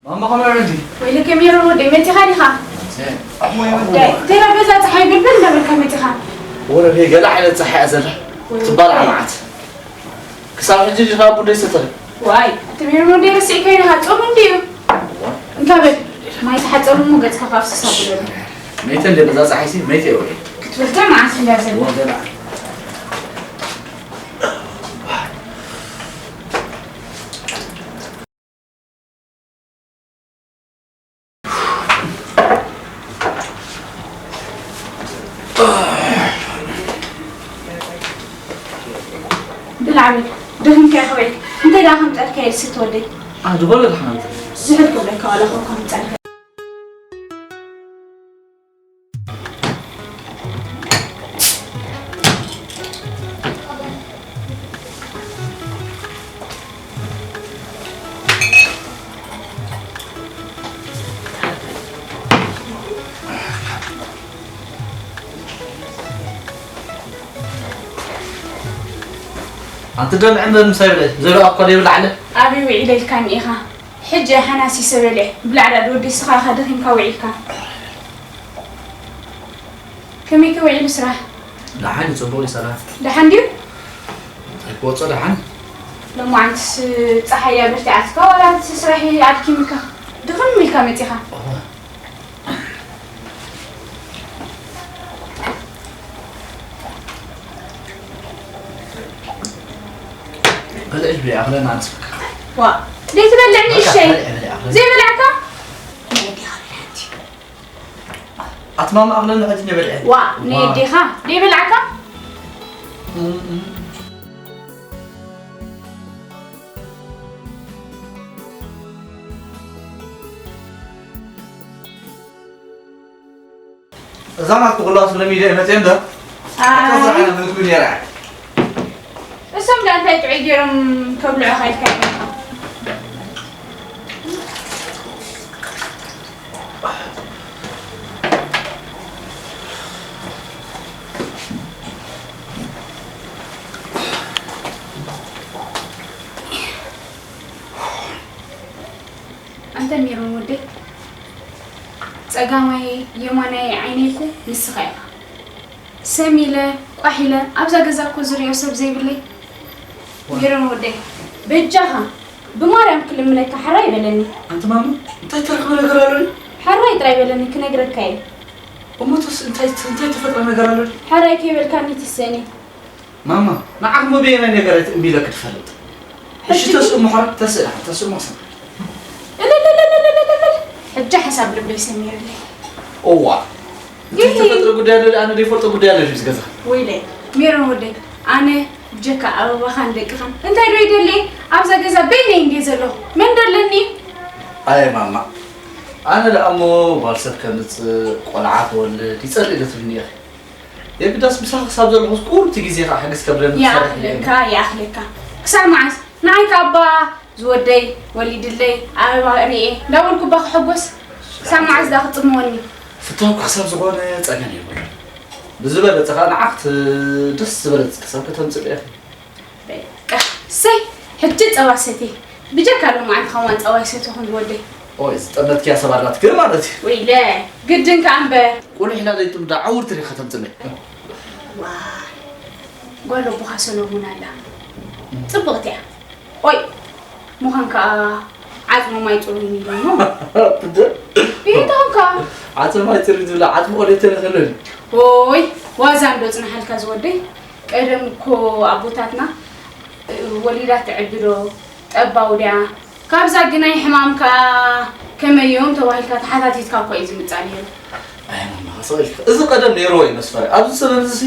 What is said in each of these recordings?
ማማ ከመይ ውዕልቲ? ወይለከ ሜሮን ወደይ፣ መጺኻ ዲኻ? ወደይ፣ ተላ በዛ ጸሓይ ብልብል እንዳበልካ መጺኻ። ወረ ገለ ዓይነት ጸሓይ እያ ዘላ። ወይ ትባል ወደይ። ዓማዓት። ክሳብ ሕጂ ዲኻ ቡን ዘይሰተለ? ዋይ፣ እቲ ሜሮን ወደይ ረሲዕካዮ ዲኻ? ጾም እንድዩ። እንካ በል፣ ማይ ተሓጸብ እሞ ገጽካ ከፍስስ ኣብለሉ። መይተ እንደ በዛ ጸሓይሲ፣ መይተ ይውዕል። ክትብል ከ መዓስ እንዳ ዘላ። ወገና። ብላዕ በል፣ ደኺምካ ኢኻ ውዒልካ። እንታይ ደኣ ከምጸልካ ኢልሲ ትወደይ? ኣድበለ ደሓን። ዝሕል ክብለካ ዋላ እኮ ከምጸልካ። ኣንቲ ዶ ንዕምበብ ምሳይ ብለይ፣ ዘይረኣኳ ዶ ይብላዕ ኣለ? ኣበይ ውዒለ ኢልካኒ ኢኻ? ሕጂ ሓናሲ ሰበለ፣ ብላዕ ዳ ወዲ ስኻ ኢኻ ደኺምካ ውዒልካ። ከመይ ከ ውዒሉ ስራሕ? ደሓን እዩ፣ ጽቡቕ እዩ ሰላም። ደሓን ድዩ? እንታይ ክወጾ ደሓን? ሎማዓንትስ ጸሓይ እያ በርቲዓትካ፣ ዋላ እቲ ስራሕ ኣድኪምካ፣ ድኽም ኢልካ መጺኻ። እወ። በልዕሽ ብለይ፣ ኣኽለን ኣንስካ። ዋ፣ ዘይትበልዕ ንእሸይ። በልዕ፣ በልዕ፣ ኣኽለን። ዘይበላዕካ? ኣትማማ ኣኽለን ሕጂ ንበልዐ። ዋ፣ ዋ። ነየዴኻ? ዘይበላዕካ? እም፣ እም። እዛ ናትኩ ኩላ ስለ ሚድያ መፅየ እምበር፣ ኣይ። እታ ስራሕ ነብርኩ ነይራ። እሶም ደኣ እንታይ ጥዑይ ገይሮም ከብልዑኻ ኢልካ ኢኻ? ኣንተ ሜሮን ወደይ፣ ጸጋማይ የማናይ ዓይነይ እኮ ንስኻ ኢኻ። ሰም ኢለ ቋሕ ኢለ ኣብዛ ገዛ እኮ ዝሪኦ ሰብ ዘይብለይ። ሜሮን ወደይ፣ በጃኻ ብማርያም ክልምነካ ሓራይ በለኒ። ኣንቲ ማማ፣ እንታይ ተረኽበ ነገር ኣሎ? ሓራይ ጥራይ በለኒ ክነግረካ እየ። እሞ ተስ-፣ እንታይ፣ እንታይ ተፈጥረ ነገር ኣሎ? ሓራይ ከይበልካኒ ትሰኒ። ማማ፣ ንዓኹም በየናይ ነገር እየ ትእምቢለ ክትፈልጥ? እሺ፣ ሕጂ ተስእሞ ሕራ፣ ተስእ፣ ተስእሞ ክሰምዕ። እልልልልልልልልል። ሕጂ ሓሳብ ልበይ ሰሚርለይ። እዋ፣ ይሄ እንታይ ተፈጥረ ጉዳይ ኣሎ? ኣነ ዘይፈልጦ ጉዳይ ኣሎ ኣብዚ ገዛ። ወይለይ፣ ሜሮን ወደይ፣ ኣነ ብጀካ ኣበባኻን ደቅኻን እንታይ ዶ ይደሊ? ኣብዛ ገዛ በይነይ እንድየ ዘለኹ። መን ደለኒ? ኣየ ማማ፣ ኣነ ደኣ እሞ ጓል ሰብ ከምጽእ፣ ቆልዓ ክወልድ፣ ይጸልእ ዶ ትብልኒ ኢኺ? የግዳስ ምሳኺ ክሳብ ዘለኹስ ቁሩብቲ ግዜ ኸኣ ሕግዝ ከብለኒ ክሰርሕ እየ። ይኣኽለካ፣ ይኣኽለካ። ክሳብ መዓስ? ንዓይ ከኣ እባ ዝወደይ ወሊድለይ ኣበባ ርእየ እንዳበልኩ እባ ክሕጎስ? ክሳብ መዓስ ደኣ ክጽምወኒ? ፍታውኪ ክሳብ ዝኾነ ጸገም የብሉን። ብዝበለጸ ኸኣ ንዓኽቲ ደስ ዝበለኪ ሰብ ከተምጽእ ኢኺ። በቃ፣ እሰይ፣ ሕጂ ጸባ ሰትየ። ብጀካ ሎማዓንቲ ከማን ጸባ ኣይሰተኹን ዝወደይ። ኦይ፣ ዝጠመትክያ ሰብ ኣላትኪ ማለት እዩ። ወይለ፣ ግድን ከኣ እምበር። ቁሊሕ ኢላ ዘይትምዳ ዓውር ትሪኢ ከተምጽለይ። ዋይ፣ ጓል ኣቦኻ ሰሎሙን ኣላ። ጽብቕቲ እያ። ኦይ፣ ምዃን ከኣ ዓጽሞም ኣይጽሩይን ኢሎሞ። ትደ-፣ ይህተኹም ከኣ። ዓጽሞም ኣይጽሩይን ዝብላ ዓጽሚ ኦደተ ንኽእል። ኦይ፣ ዋዛ እንዶ ጽንሓልካ ዝወደይ። ቀደም እኮ ኣቦታትና ወሊዳ ትዕቢ ዶ፣ ጠባው ድያ? ካብዛ ግናይ ሕማም ከኣ ከመዮም ተባሂልካ ተሓታቲትካ እኮ እዩ ዝምጻእ ነይሩ። ኣይ ማማ፣ ከሰቕ ኢልካ። እዚ ቀደም ነይርዎ እዩ መስፈሪ። ኣብዚ ዘመን እዚ ሲ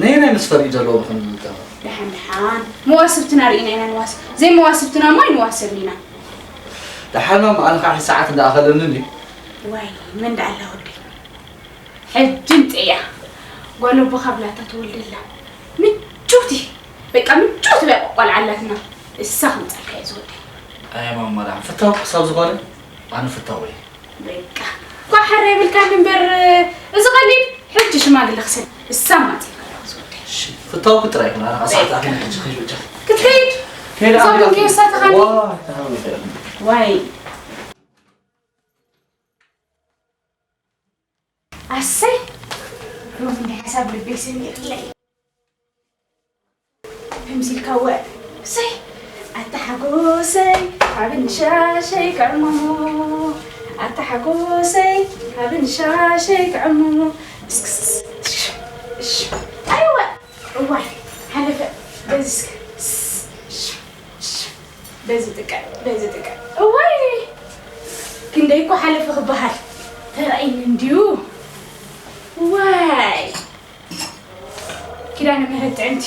ነየናይ መስፈሪ እዩ ዘለዎ ብኸምዚ ዝጠመ? ደሓን ደሓን። መዋስብትና ርኢና ኢና ንዋስ። ዘይመዋስብትና እሞ ኣይንዋሰብን ኢና። ደሓን ማማ፣ ኣነ ከዓ ሰዓት እንዳኣኸለኒ እንድዩ። ዋይ፣ መን ደኣ ኣላ ወደይ? ሕጂ ምጽእያ። ጓል ኣቦኻ ብላታ ትወልደላ። ምችውቲ፣ በቃ ምችውቲ በቃ ቆልዓ ኣላትና። እሳ ክምጻልካ እየ ዝወደይ። ኣየ ማማ ደኣ፣ ፍታው ክሳብ ዝኾነ ኣነ ፍታው እየ። በቃ፣ እኳ ሓራ ይብልካኒ እምበር፣ እዚ ቀሊል ሕጂ ሽማግለ ክሰድ እሳ ማጽእ ኣለኹ ዝወደይ። እሺ፣ ፍታውኪ ጥራይ ይኹን፣ ኣነ ኸኣ ሰዓት በቃ። ኣኺለ ሕጂ ከይዱ እጃ። ክትከይድ? ከይደ እዛ ኣኺለ ውን ከይሳተኻኒ? ዋ፣ ተሃዊለ። ዋይ። ኣሰይ ሎሚ እንደ ሓሳብ ልበይ ሰሚርለይ። ከምዚ ኢልካ ወ ሰይ ኣታ ሓጎሰይ ካብን ሻሸይ ክዕምሙ ኣታ ሓጎሰይ ካብን ሻሸይ ክዕምሙ እስክስክስ እሽ እሽ ኣይወ እዋይ ሓለፈ በዚ እስክ እሽ እሽ በዚ ጥቀ በዚ ጥቀ እዋይ ክንደይ እኮ ሓለፈ ክበሃል ተራእይኒ እንድዩ ዋይ ኪዳነ ምህረት ጥዕምቲ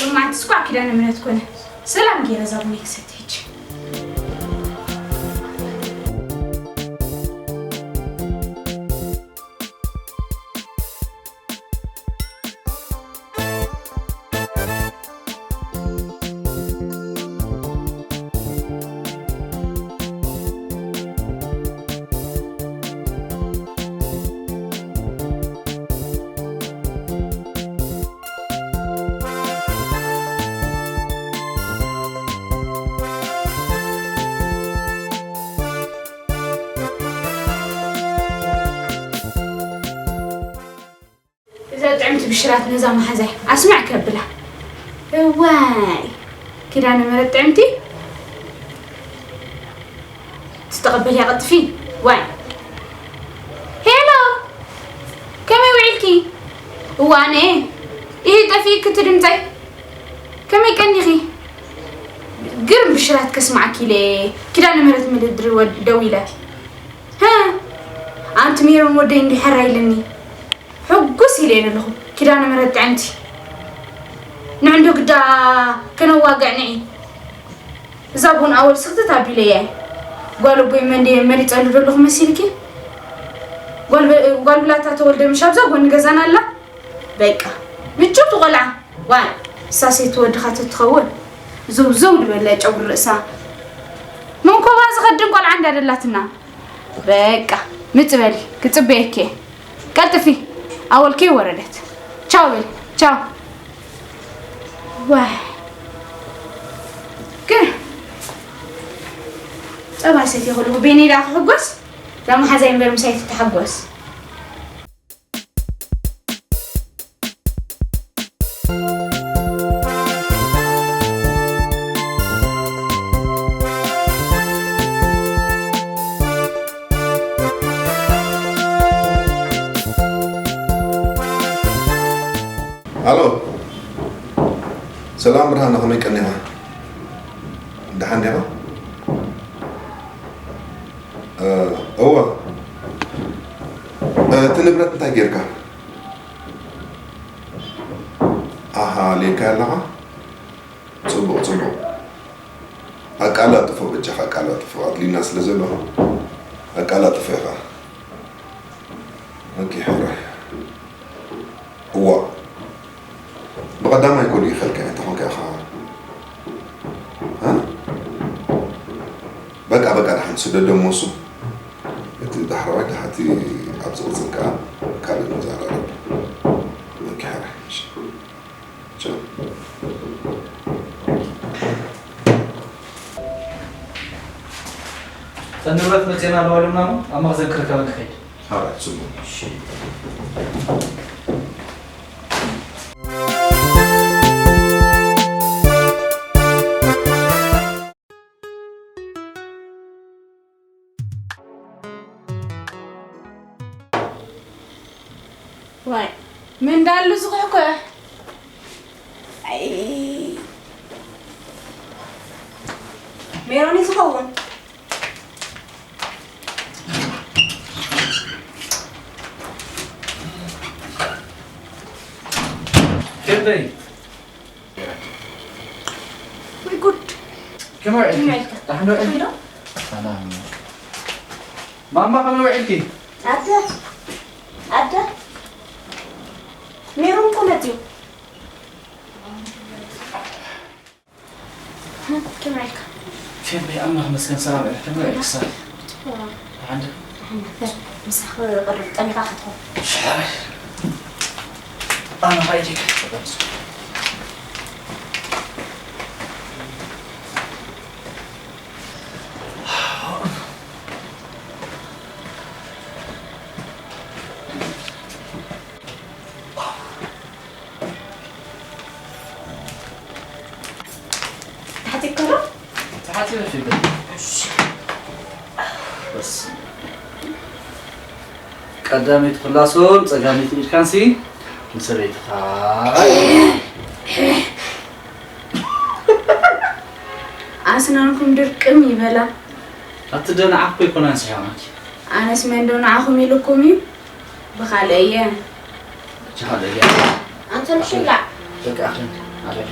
ሎማዓንቲ ስኳዕ ኪዳነ ምህረት ኮነ ሰላም ገይረ እዛ ቡነይ ክሰቲ ሕጂ እዛ ጥዕምቲ ብሽራት ነዛ መሓዛይ ኣስምዕ ከብላ እዋይ ኪዳነ ምሕረት ጥዕምቲ ትተቐበልያ ቀጥፊ ዋይ ሄሎ ከመይ ውዒልኪ እዋነ ይህ ጠፊእኪ እቲ ድምፀይ ከመይ ቀኒኺ ግርም ብሽራት ከስማዓኪ ኢለ ኪዳነ ምሕረት ምድሪ ደው ኢለ ኣንቲ ሜሮን ወደይ እንዲ ሕራይ ኢልኒ ሕጉስ ኢለ እየ ዘለኹ ኪዳነ ምሕረት ጥዕምቲ ንዕንዶ ግዳ ከነዋግዕ ንዒ እዛ ቡን ኣወል ስኽትት ኣቢለያ እየ ጓል ኣቦይ መንደ መሪፀሉ ዘለኹ መሲልኪ ጓል ብላታ ተወልደ ምሽ ኣብዛ ጎኒ ገዛና ኣላ በቃ ምችውቲ ቆልዓ ዋይ እሳስ እቲ ወድኻ ተትኸውን ዝውዝው ዝበለ ጨጉሪ ርእሳ መንኮባ ዝኸድን ቆልዓ እንዳደላትና በቃ ምጽ በሊ ክጽበየኪ እየ ቀልጥፊ ኣወልከይ ወረደት ቻው በሊ ቻው ዋይ ግን ጸባ ሰትየ ከለኹ በይነይ ደኣ ክሕጎስ እዛ መሓዛይ እምበር ምሳይ ትተሓጎስ ሃሎ ሰላም ብርሃነ ከመይ ቀኒኻ ደሓን ዲኻ እወ እቲ ንብረት እንታይ ጌርካ ኣሃ ሌካ ኣለኻ ጽቡቕ ጽቡቕ ኣቃላጥፎ በጃኻ ኣቃላጥፎ ኣድሊና ስለ ዘሎ ኣቃላጥፎ ኢኻ ኦኬ ሕራይ እዋ ብቐዳማይ እኮ ልኢኸልካ እንተኾንካ ኢኻ በቃ በቃ ደሓን ስደዶ እሞ እሱ እቲ ዳሕረዋይ ደሓቲ ኣብ ዝቕፅል ከዓ ካልእ ንዘራረብ ኦኬ ሕራይ እተን ንብረት መፅኤን ኣለዋ ኢሎምና እሞ ኣብ መኽዘን ክርከበን ክኸይድ። ሓራይ ፅቡቕ። ዋይ ምን ዳሉ ዝኹሕኩሕ ኣይ ሜሮን እዩ ዝኸውን ከመይ ወይ ጉድ ከመይ ውዒልኪ ከመይ ውዒልካ? ዳሕን ዶ ውዒልኪ ዶ ሰላም ማማ ከመይ ውዒልኪ ኣደ ኣደ ሜሮን እኮ መፅዩ ከመይ ውዒልካ ከመይ ኣምላኽ መስገን ሰላም እያ ከመይ ውዒልኪ ሳሪ ሓንደ ምሳኽ ቅርብ ጠሚኻ ክትኾን ሻይ ኣነ ኻይዲክ በስ ቀዳመይቲ ኩላሶን ጸጋመይቲ ኢድካንሲ ንሰበይትኻ። ኣስናንኩም ድርቅም ይበላ። ኣቲ ደንዓ እኮ ይኮናን ስሕማኪ። ኣነስ መን ዶ ንዓኹም ኢልኩም እዩ? ብኻልእ እየ። ቻለ እያ። ኣንተ ምሽላ። በቃ ኣኽለን ኣለየ።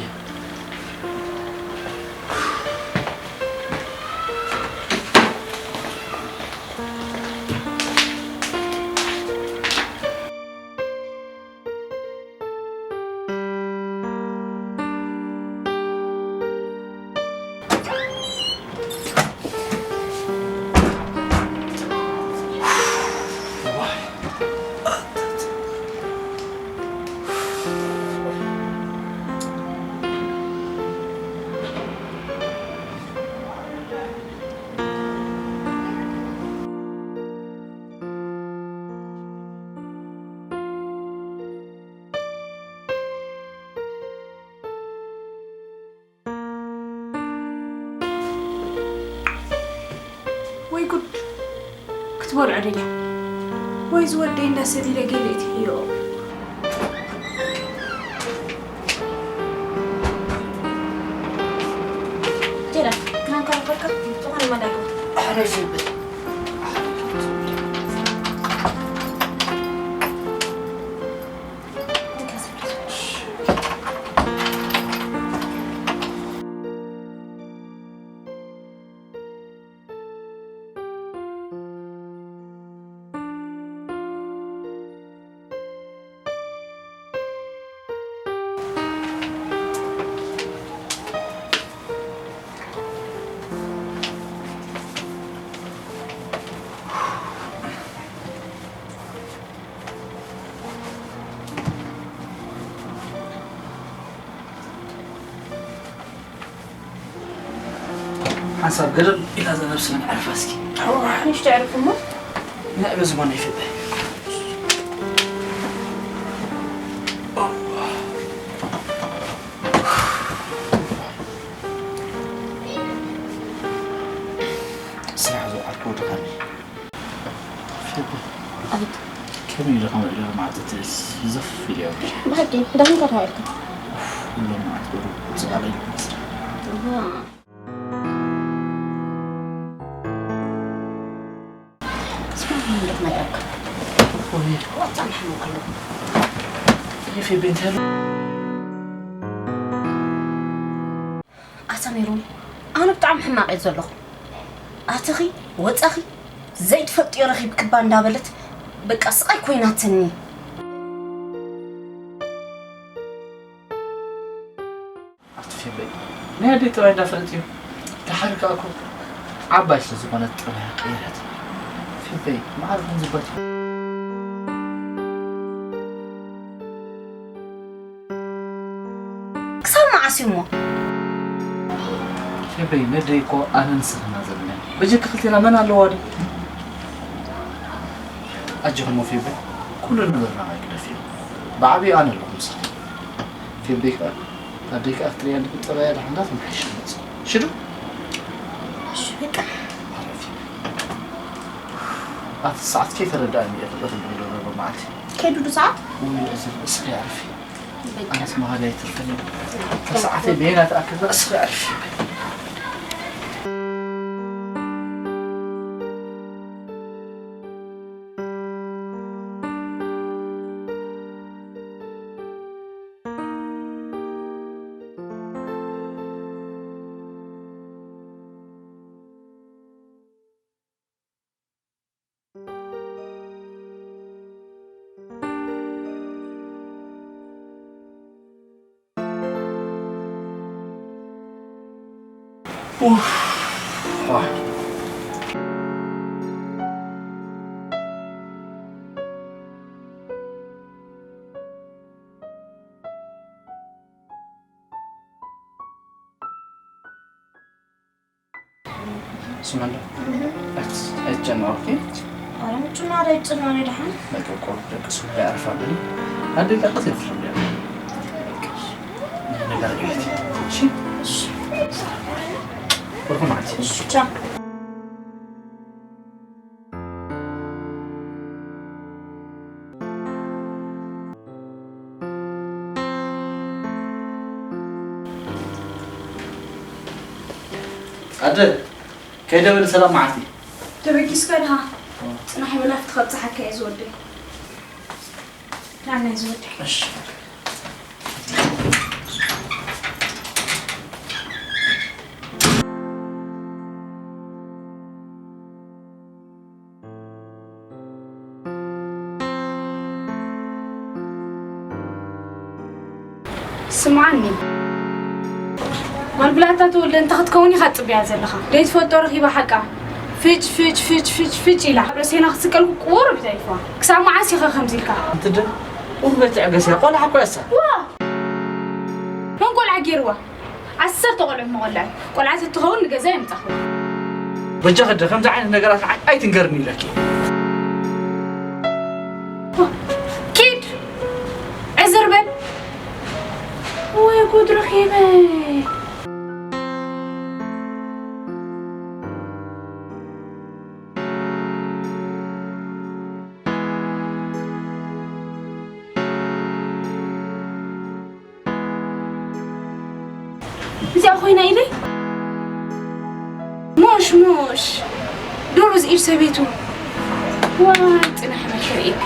ወይ ጉድ! ክትበልዖ ደልያ። ወይ ዝወደይ እንዳሰቢለ ገለ እትህዮ። ጀላ፣ ክናንካ ንኸካ ዝኾነ መዳግብ። ኣሕረሽ ይብል። ሓንሳብ ገደም ኢላ እዛ ነብሲ ምን ዓርፋ እስኪ። ንእሽቶ ዕርፍ እሞ። ንዕበ ዝኾነ ይፍጠ። ስራሕ ዝወዓልኩ ድኻሚ። ኣቤት። ከመይ ኢሉ ከም ኢሉ መዓልቲ ትእስ ዘፍ ኢሉ እዮም። ብሓቂ፣ ደኺምካ ተባሂልካ። ኩሎም መዓልቲ ቁሩብ ዝቓለዩ ይመስል። እዋ። ስማዕ፣ ምን እንደት ነግረካ? ወይ። ወጣ ምሕሙቕ ኣለኹ። ይፊ ቤት ያሉ። ኣታ ሜሮን፣ ኣነ ብጣዕሚ ሕማቕ እየ ዘለኹ። ኣተኺ፣ ወጻኺ፣ ዘይትፈልጥዮ ረኺብክባ እንዳበለት፣ በቃ ስቓይ ኮይናትኒ። ኣቲ ፌበይ፣ ናይ ኣደይ ጠባይ እንዳፈለጥዮ። ደሓር ከኣ እኮ ዓባይ ስለ ዝኾነት ጠባያ ቀይረት። ፌበይ፣ መዓር ውን ዝበልካ። ክሳብ መዓስ እዩ እሞ? ፌበይ፣ ነደይ እኮ ኣነ ንስኽና ዘለና። በጀካ ክልቴና መን ኣለዋ ዶ? ኣጆኹም ፌበይ፣ ኩሉ ነገርና ኣይግደፍ እዩ። ብዓብዩ ኣነ ኣለኹ ምሳኺ። ፌበይ ከኣ፣ ኣደይ ከኣ ክትርእያ እንድሕር ጠባያ ደሓን እንዳተመሓየሸ መጽእ። ሽዱ? እሺ፣ በቃ። ኣቲ ሰዓት ከይተረድኣኒ እየ ፍጥረት እንደደረበ መዓልቲ። ከይዱ ዶ ሰዓት? ውይ፣ እዚ እስኺ ኣዕርፊ። በቃ። ኣነስ መሃሪ ኣይትርፍን። ሰዓተይ በየና ትኣክል? እስኺ ኣዕርፊ። ኡፍ። ስመንዶ፣ ኣይትጨነቕ፣ ኦኬ? ኧረ ምጭናቕ ኣይጨነቕን፣ ደሓን። በቃ፣ ቆርብ ደቂ፣ ሱባኤ ኣረፋ በሊ። ኣደይ ጠቅስ የፍርድ ያለ። በቃ፣ ነገር ቤት። እሺ? እሺ። ወርኩ ማለት። እሺ፣ ቻው። ኣደ፣ ከይደ በሊ ሰላም መዓልቲ። ተበጊስካ ድኻ? ጽናሕ ይበላ ፍትኸ ብጽሓካ እየ ዝወደይ። ናናይ ዝወደይ። እሺ። ስምዓኒ፣ ጓል ብላታ ተወልደ እንተ ክትከውን ኢኻ ትጽብያ ዘለኻ። ደይትፈልጦ ረኺባ ሓቃ ፍጭ ፍጭ ፍጭ ፍጭ ፍጭ ኢላ ኣብ ርእሴና ክትስቀል ቁሩብ እዩ ተሪፍዋ። ክሳብ መዓስ ኢኻ ከምዚ ኢልካ? እንትደ ቁርበ ትዕገስ እያ፣ ቆልዓ እኮ እያ እሳ። ዋ! መን ቆልዓ ገይርዋ? ዓሰርተ ቆልዑ መቐልዐ ቆልዓ ተትኸውን ንገዛ የምጻኹ። በጃ ከደ ከምዚ ዓይነት ነገራት ንዓይ ኣይትንገርኒ ኢለኪ። ኪድ ዕዝር በል። ወይ ጉድ ረኺበ። እዚኣ ኮይና ኢለይ? ሞሽ ሞሽ ዶሮ ዝኢድ ሰበይቱ። ዋይ ጽናሕ መከር ኢከ።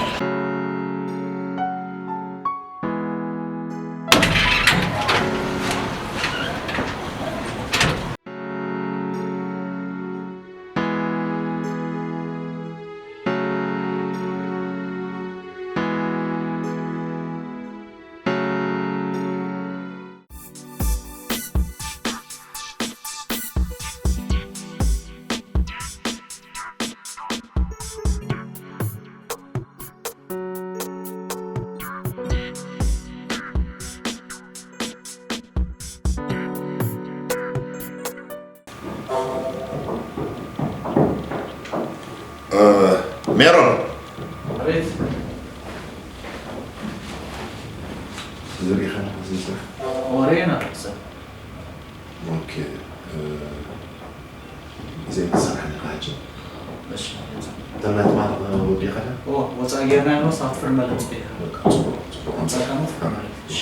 ሜሮን። ኣቤት። ዝሪኢኻ ኣለኻ ዝብል ስራሕ? ወሬና ሰብ። ኦኬ። እዚኦም ክሰርሓኒ ካሕጂ። እሺ። እተን ናይ ትማሊ ወዲእኻ ዶ? ኦ፣ ወፃእ ጌርና ኖስ ኣብ ፍርመ ለምፅእ። በቃ፣ ፅቡቅ፣ ፅቡቅ። ኣምፃእካ ኖስ ፍርመ። እሺ።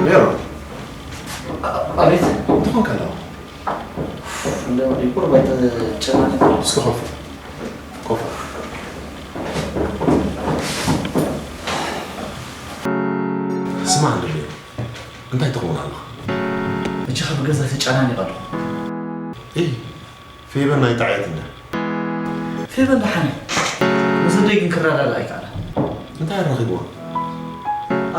ሜሮን። ኣ-፣ ኣቤት። እንታይ ኮንካ ኣለኻ? እንደው ዲኮር ባይተ ጨናነቅ። እስኪ ኮፍ። ኮፍ። ስማዕ እንዶ ሜሮን፣ እንታይ ትኸውን ኣለኻ? እጅኻ ብገዛ ተጨናኒቐ ኣለኹ። እይ፣ ፌበን ኣይጠዓየትን እያ። ፌበን ደሓን እያ። ምስ ኣደይ ግን ክረዳዳእ ኣይከኣላን። እንታይ ኣራኺብዋ?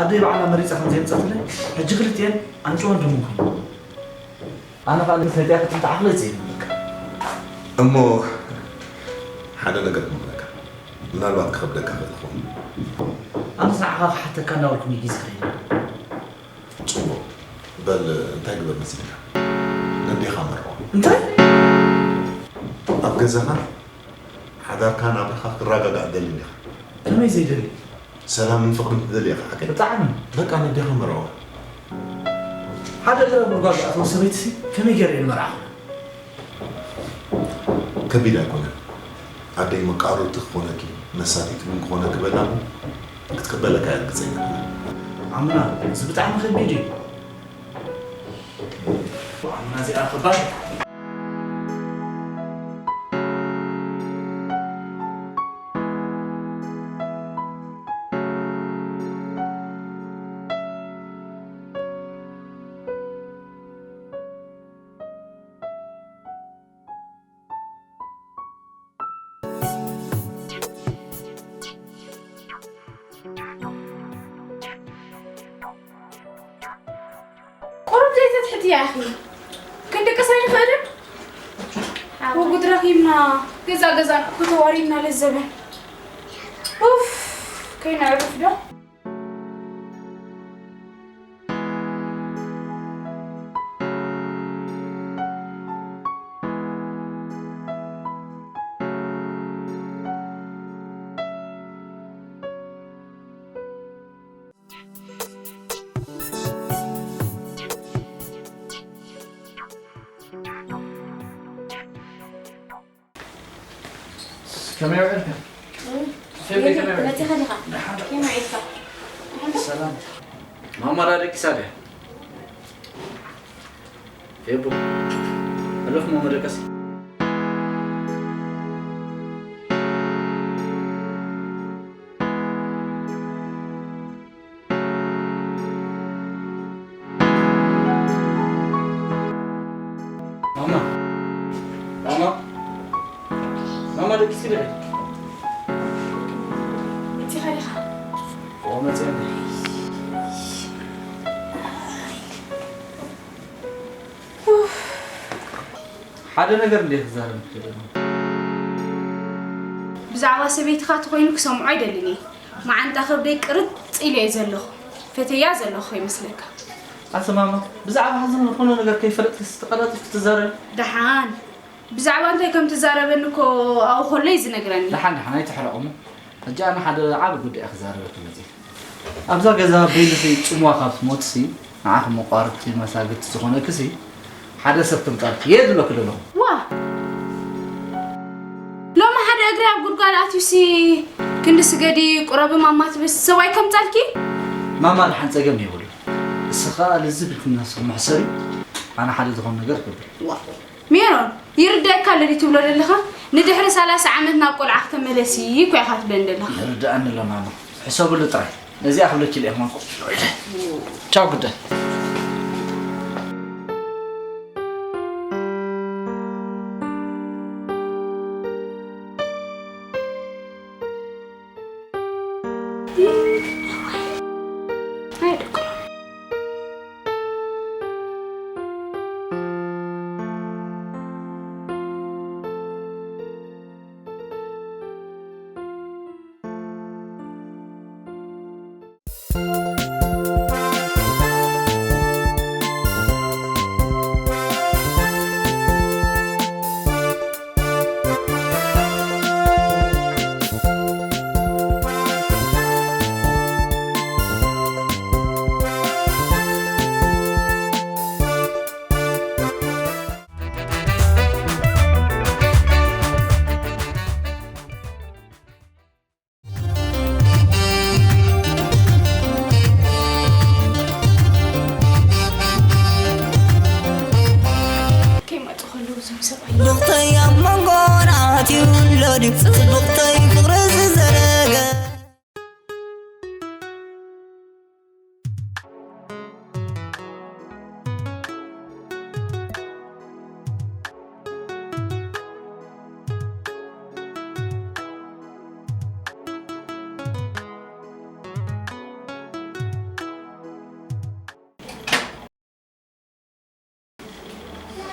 ኣደይ ባዕላ መሪጻ ከም ዘየምጻትለይ፣ ሕጂ ክልቲኤን ኣንጭዋን ደሙን ኮይነን። ኣነ ኸኣ ምስ ነቲኣ ክትምጣ ዓቕለይ ዘይብለካ። እሞ ሓደ ነገር ክመኽረካ፣ ምናልባት ክኸብደካ ይኽእል ይኸውን። ኣነስ ንዓኻ ክሓተካ እናበልኩ እዩ ግዜ ከይደ። ጽቡቕ። በል፣ እንታይ ግበር መሲልካ? ነዴኻ መርዖ። እንታይ? ኣብ ገዛኻ ሓዳርካ ናብራኻ ክረጋጋእ ደሊ እንዲኻ። ከመይ ዘይደሊ? ሰላምን ፍቕርን ትደሊ ኢኻ፣ ሓቀይ? ብጣዕሚ። በቃ፣ ነዴኻ መርዖ። ሓደ ገረብ ጉድጓድ ዝኣተወ ሰበይትሲ ከመይ ገይረ እየ ንመርዓ ክኾና? ከቢድ ኣይኮነን። ኣደይ መቃረብቲ ክኾነኪ፣ መሳጢት እውን ክኾነኪ በላ እሞ ክትቅበለካ እያ ርግጸኛ። ኣምና፣ እዚ ብጣዕሚ ከቢድ እዩ። ኣምና፣ እዚኣ ከባድ። ቁሩብ ዘይተትሕትያ ኢኺ። ክንድቅስ ኣይንኽእልን? ወጉድ ረኺብና፣ ገዛ ገዛና እኮ ተዋሪድና ለዘበን። ነዕርፍ ዶ? ከመይ ውዒልካ? ፌብሪ ከመይ ውዒልካ? መጺኻ ዲኻ? ደሓን ዶ? ከመይ ውዒልካ? ደሓን ዶ? ሰላም። ማማ ዳ ደቂሳ ድያ? ፌቡ። ሕለፍ ማማ ደቀሲ። ማማ፣ ማማ፣ ማማ፣ ደቂስኪ ዲኺ? መጺኻ ዲኻ? ኦ፣ መጺአ። ሓደ ነገር እንደ ክዛረብ ክደሊ። ብዛዕባ ሰበይትኻ ተኾይኑ ክሰምዖ ኣይደልን እየ። መዓንጣ ከብደይ ቅርጥ ኢለ እየ ዘለኹ። ፈተያ ዘለኹ ይመስለካ። ኣሰ ማማ፣ ብዛዕባ ሕዚ ዝኾነ ነገር ከይፈለጥክስ ተቐላጢፍኪ ትዛረቢ? ደሓን። ብዛዕባ እንታይ ከም ትዛረበኒ እኮ ኣብኡ ከሎ እዩ ዝነግረኒ። ደሓን፣ ደሓን፣ ኣይትሕረቕ እሞ። ሕጂ ኣነ ሓደ ዓቢ ጉዳይ ክዛረበኪ መጺእ። ኣብዛ ገዛ በይንኺ ጽምዋ ካብ ትሞትሲ፣ ንዓኺ መቋርብቲ መሳግድቲ ዝኾነክሲ ሓደ ሰብ ከምጻልኪ እየ ዝብለኪ ዘለኹ። ዋ! ሎሚ ሓደ እግሪ ኣብ ጉድጓድ ኣትዩሲ፣ ክንዲ ስገዲ ቁረቢ ማማ ትብስ ሰብኣይ ከምጻልኪ? ማማ ደሓን ጸገም የብሉን። እስኻ ልዝብ ኢልኪ እናስምዕ ሕሰቢ፣ ኣነ ሓደ ዝኾነ ነገር ክብል። ዋ! ሜሮን፣ ይርዳእካ ኣሎ ድዩ ትብሎ ዘለኻ? ንድሕሪ ሰላሳ ዓመት ናብ ቆልዓ ክተመለሲ እኮ ኢኻ ትብለኒ ዘለኻ። ይርድኣኒ ኣሎ ማማ። ሕሰብሉ ጥራይ። ነዚኣ ክብለኪ ኢለ እየ ከማን ኮፍ ኢለ። ቻው ግደ። ኣይ ደክሮ። ከይመጹ ከለዉ እዞም ሰብኣይ። ጽብቕተይ ኣብ መንጎና ኣትዩ ኣሎ ድዩ? ጽብቕተይ ፍቕሪ ዝዘረገ።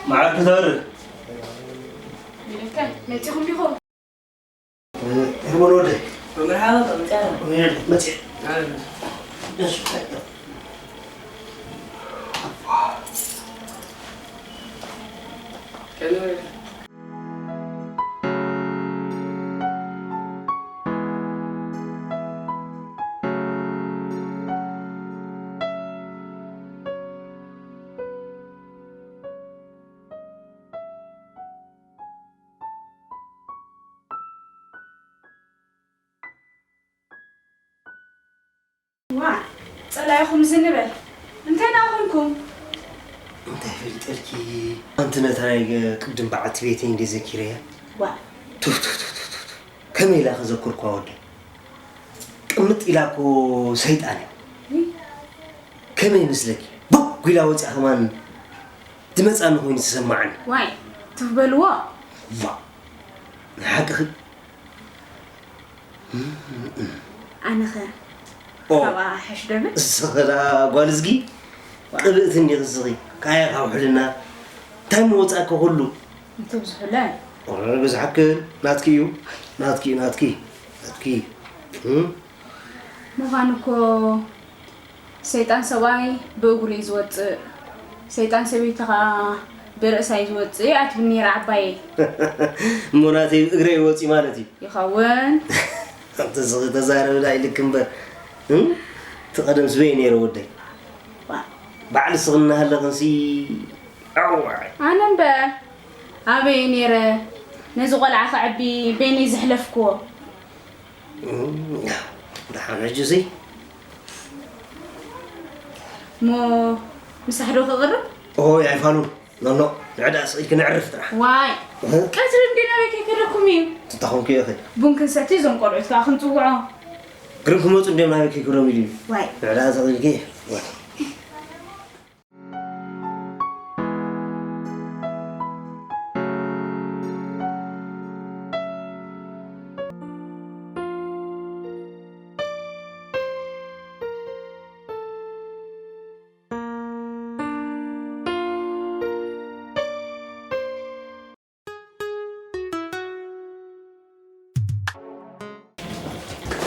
መዓልቲ ዘር መጺኹም ዲኹም? ሄርሞን ወደይ። መርሓባ፣ መጺኣ። መጺአ። ደስ ይብል። ዋእ፣ ጸላኢኹም ዝንበል እንታይ ደኣ ኮንኩም? እንታይ ፈሊጠልኪ? ኣንቲ ነታ ናይ ቅድም በዓልቲ ቤተይ እንደ ዘኪረያ። ዋእ። ቱፍ፣ ቱፍ፣ ቱፍ፣ ቱፍ፣ ቱፍ። ከመይ ኢላ ከዘክርኳ ወደ? ቅምጥ ኢላ እኮ ሰይጣን እያ። ውይ። ከመይ ይመስለኪ? ቦግ ኢላ ወፂኣ ከማን ዝመፃኒ ኮይኑ ዝሰማዓኒ። ዋይ፣ ቱፍ በልዎ። ዋ፣ ናይ ሓቅኺ። ኣነኸ ኦ። ካብኣ ሕሽ ደብል? እስኺ ደኣ ጓል እዝጊ፣ ቅብእቲ እንዲኺ እስኺ። ካያ ካብ ውሕልና እንታይ ምወጻእኪ ኩሉ? እንተብዝሑለ። ኦረ፣ ብዝሓክን ናትኪ እዩ። ናትኪ፣ ናትኪ፣ ናትኪ። እም? ምዃኑ እኮ ሰይጣን ሰብኣይ ብእግሩ እዩ ዝወፅእ፣ ሰይጣን ሰበይቲ ከዓ ብርእሳ እዩ ዝወፅእ እያ ትብል ነይራ ዓባየይ። እሞ ናተይ ብእግረይ ወፂ ማለት እዩ። ይኸውን። ተዛረብዳ ኢልክ እምበር፣ እቲ ቀደም ስበይ ነይረ ወደይ። ባዕሊ ስቕ እናሃለኽንሲ ኣዋይ። ኣነ እምበር ኣበይ ነይረ ነዚ ቆልዓ ከዕቢ በይነይ ዘሕለፍክዎ። ደሓን ሕጂ ሲ እሞ ምሳሕ ዶ ክቕርብ? ኦይ ኣይፋሉን። ኖኖ፣ ንዕዳ ስቕ ኢልኪ ነዕርፍ ጥራሕ። ዋይ ቀትሪ እንዲ ናበይ ከይከደኩም እዩ? ትታኾንኩ ኢኺ። ቡን ክንሰቲ እዞም ቆልዑት ከዓ ክንፅውዖ። ግርም ክመፁ እንዲዮም ናበይ ከይከዶም ኢሉ እዩ። ዋይ ንዕዳ ስቕ ኢልኪ። ዋይ።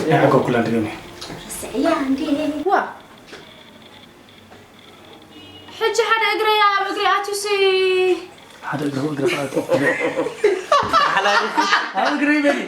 ይሓጎኩላ ድገሚ። ርስዕያ እንዴ ዋ ሕጂ ሓደ እግረይ ኣብ እግሪ ኣትዩሲ ሓደ እግሪ እግሪ ኣብ እግሪ ይበል።